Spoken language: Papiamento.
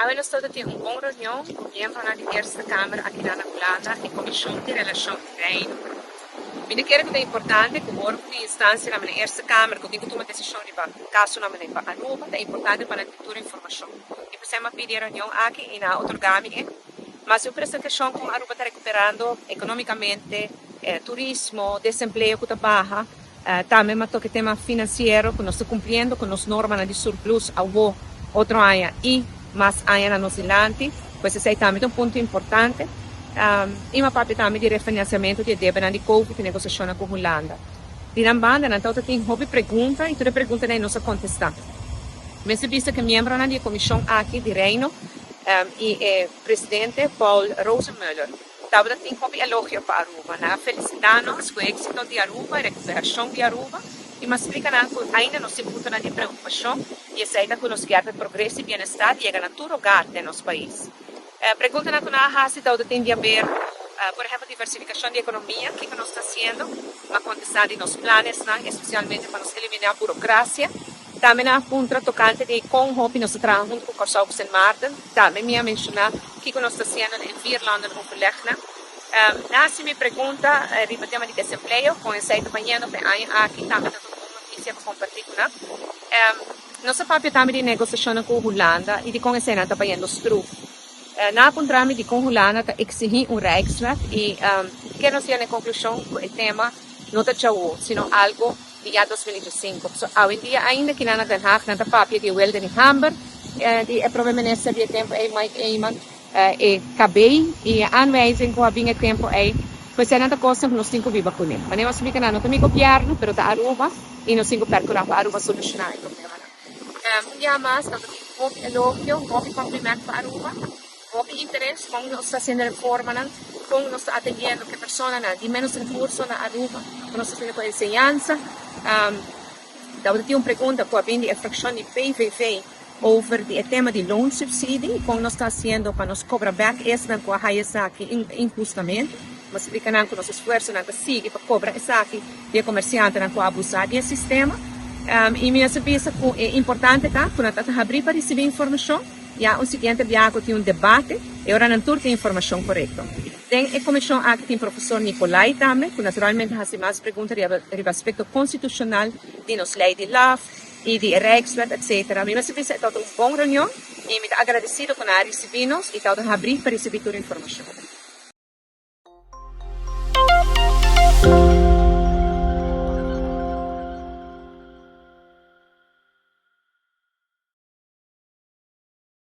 Awe nos tabata tin un bon reunion ku miembronan di Eerste Kamer akinan na Hulanda e Komishon di Relashon di Reino. Mi ta kere ku ta importante ku ora ku tin instansianan na Eerste Kamer ku tin ku tuma desishon riba kasonan manera pa Aruba, ta importante pa nan tin tur informashon. I p'esei mi a pidi e reunion aki i nan a otorgá mi e. Mas un presentashon kon Aruba ta rekuperando ekonomikamente, turismo, desempleo ku ta baha. Tambe m'a toca e tema financiero cu nos ta cumpliendo cu nos normanan di surplus awo, otro aña y mas añanan nos dilanti. Pues esey tambe ta un punto importante. Y m'a papia tambe di refinanciamento di e debenan di covid y negociacionnan cu Hulanda. Di nan banda nan tawata tin hopi pregunta y tur e preguntanan ey nos a contesta. Mester bisa cu e miembronan di e comision aki di Reino y e presidente Paul Rosenmöller, Tabata tin hopi elogio pa Aruba. Nan a felicita nos cu e exito di Aruba, e recuperacion di Aruba y mas splica nan cu ainda nos tin puntonan di preocupacion y esey ta cu nos kier pa e progreso y bienestar yega na tur hogar den nos pais. Preguntanan cu nan a haci tabata tin di haber cu, por ehempel, diversificacion di economia, kico nos ta haciendo? M'a contesta di nos planesnan, especialmente pa nos elimina burocracia. Tambe nan a puntra tocante di con hopi nos ta traha hunto cu Corsou cu Sint Maarten. Tambe mi a menciona kico nos ta haciendo den e vierlandenoverlegnan. Nan haci mi pregunta riba tema di desempleo, con esey ta bayendo pa e aña aki. Tambe ta un bon noticia pa comparti cu nan. Nos a papia tambe di negociacionnan cu Hulanda y di con eseynan ta bayendo stroef. Nan a puntra mi di con Hulanda ta exigi un Rijkswet y ke nos yega na e conclusion cu e tema no ta djawo, sino algo di ya 2005. So awendia ainda kinan na Den Haag nan ta papia di e welga di hamber di e prome minister di e tempo ei Mike Eman, e KB y e aanwijzing cu a bin e tempo ei. Pues esei nan ta cosnan cu nos tin cu biba cune. Manera nos splica nan no ta mi gobierno pero ta Aruba y nos tin cu percura pa Aruba soluciona e problemanan. Un dia mas nan ta tin hopi elogio, hopi compliment pa Aruba. Hopi interes kon nos ta haciendo reformanan, kon nos ta atendiendo ku e personanan di menos recurso na Aruba, kon nos ta haciendo ku enseñansa. Tabata tin un pregunta ku a bin di e fraccion di PVV over di e tema di loonsubsidie, kon nos ta haciendo pa nos cobra bek esnan ku a haya esaki inhustamente. Nos splica nan ku nos esfuersonan ta sigui pa cobra esaki di e comerciantenan ku a abusa di e sistema. I mi mester bisa ku e importante ta ku nan ta habri pa ricibi informacion. Ya un siguiente biaha cu tin un debate, e ora nan tur tin informacion corecto. Den e comision aki tin profesor Nicolai tambe, cu naturalmente haci mas pregunta riba aspecto constitucional di nos ley di laf y di e Rijkswet etc. Mi mester bisa e tabata un bon reunion y mi ta agradecido cu nan a ricibi nos y tabata habri pa ricibi tur informacion.